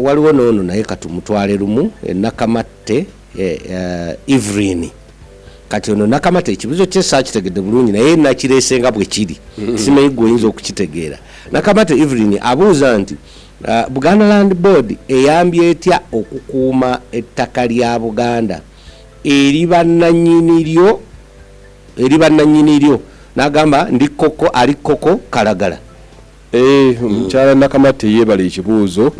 Waliwo n'ono naye katumutwale lumu, Nakamatte Evelyn. Kati ono Nakamatte ekibuzo kye saakitegedde bulungi, naye nakireese nga bwe kiri, simanyi gwe oyinza okukitegeera. Nakamatte Evelyn abuuza nti Buganda Land Board eyambye etya okukuuma ettaka lya Buganda eri bannannyini lyo, eri bannannyini lyo? N'agamba ndi Koko, ali Koko Kalagala. Eh, omukyala Nakamatte yeebale ekibuuzo.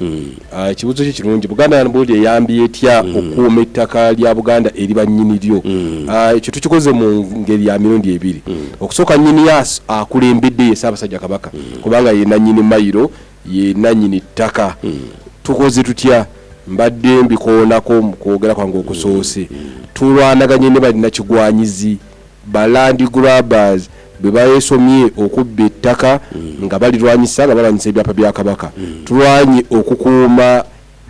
Ah, ekibuuzo kye kirungi. Buganda Land Board eyambye etya okukuuma ettaka lya Buganda eri bannyini lyo? Ah, ekyo tukikoze mu ngeri ya mirundi ebiri. Okusooka, nnyini akulembedde ye Ssaabasajja Kabaka, kubanga ye nannyini mayiro, ye nannyini ttaka. Tukoze tutya? Mbadde mbikoonako mu kwogera kwange okusoose. Tulwanaganye ne bannakigwanyizi, ba land grabbers, bwe beesomye okubba ettaka nga balirwanyisa, nga balwanyisa ebyapa bya Kabaka. Tulwanye okukuuma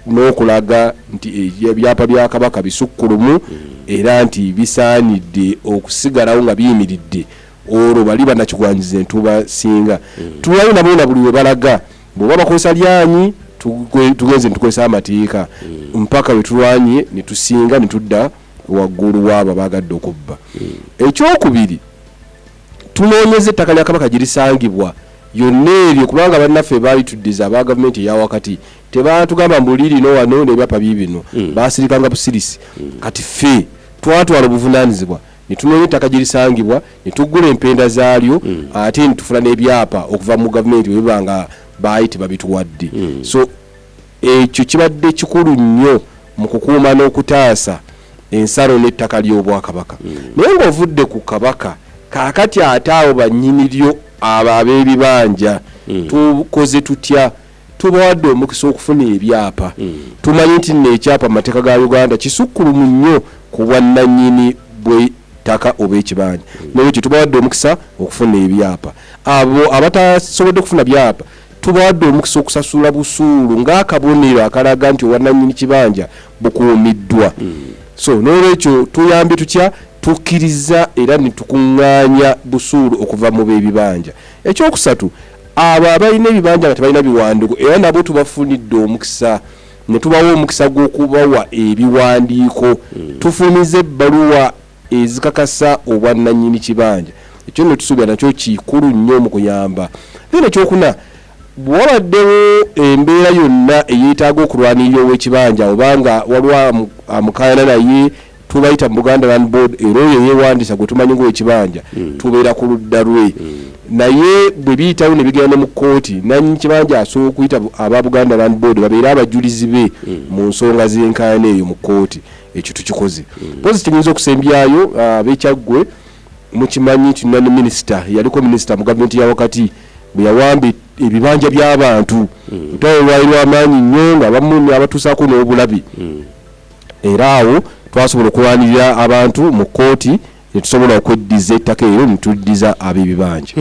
n'okulaga nti ebyapa bya Kabaka bisukkulumu era nti bisaanidde okusigalawo nga biyimiridde, olwo bali bannakigwanyizi ne tubasinga. Tulwanye nabo na buli we balaga. Bw'oba bakozesa lyanyi, tugenze ne tukozesa amateeka mpaka lwe tulwanye ne tusinga ne tudda waggulu waabo abaagadde okubba. Ekyokubiri, tunoonyeza ettaka lya Kabaka gye lisangibwa yonna eryo, kubanga bannaffe baalituddiza aba gavumenti eya wakati tebaatugamba mbu liirino wano n'ebyapa biibino, baasirikanga busirisi. Kati ffe twatwala obuvunaanyizibwa ne tunoonya ettaka gye lisangibwa ne tuggula empenda zaalyo, ate ne tufuna n'ebyapa okuva mu gavumenti bwe biba nga baali tebabituwadde. So ekyo kibadde kikulu nnyo mu kukuuma n'okutaasa ensalo n'ettaka ly'Obwakabaka. Naye ng'ovudde ku Kabaka, kaakati ate abo bannyini lyo, abo ab'ebibanja, tukoze tutya? Tubawadde omukisa okufuna ebyapa. Tumanyi nti nno ekyapa mu mateeka ga Uganda kisukkulumu nnyo ku bwannannyini bw'ettaka oba ekibanja. Noolwekyo tubawadde omukisa okufuna ebyapa. Abo abatasobodde kufuna byapa, tubawadde omukisa okusasula busuulu ng'akabonero akalaga nti obwannannyini kibanja bukuumiddwa. So n'olwekyo tuyambye tutya? Tukkiriza era ne tukuŋŋaanya busuulu okuva mu b'ebibanja. Ekyokusatu, abo abalina ebibanja nga tebalina biwandiiko era nabo tubafunidde omukisa ne tubawa omukisa gw'okubawa ebiwandiiko. Tufulumizza ebbaluwa ezikakasa obwannannyini kibanja. Ekyo nno tusuubira nakyo kikulu nnyo mu kuyamba. Then ekyokuna, bwe wabaddewo embeera yonna eyeetaaga okulwanirira ow'ekibanja oba nga waliwo amukaayana naye, tubayita mu Buganda Land Board, era oyo eyeewandiisa gwe tumanyi ng'owekibanja tubeera ku ludda lwe. Naye bwe biyitawo ne bigenda ne mu kkooti, nnannyini kibanja asobola okuyita aba Buganda Land Board babeere abajulizi be mu nsonga z'enkaayana eyo mu kkooti. Ekyo tukikoze. Mpozi kye nyinza okusembyayo, ab'e Kyaggwe mukimanyi nti nani minisita, yaliko minisita mu gavumenti ya wakati, bwe yawamba ebibanja by'abantu, olutalo lwali lw'amaanyi nnyo nga abamu abatuusaako n'obulabe. Era awo twasobola okulwanirira abantu mu kkooti ne tusobola okweddiza ettaka eryo ne tuliddiza ab'ebibanja.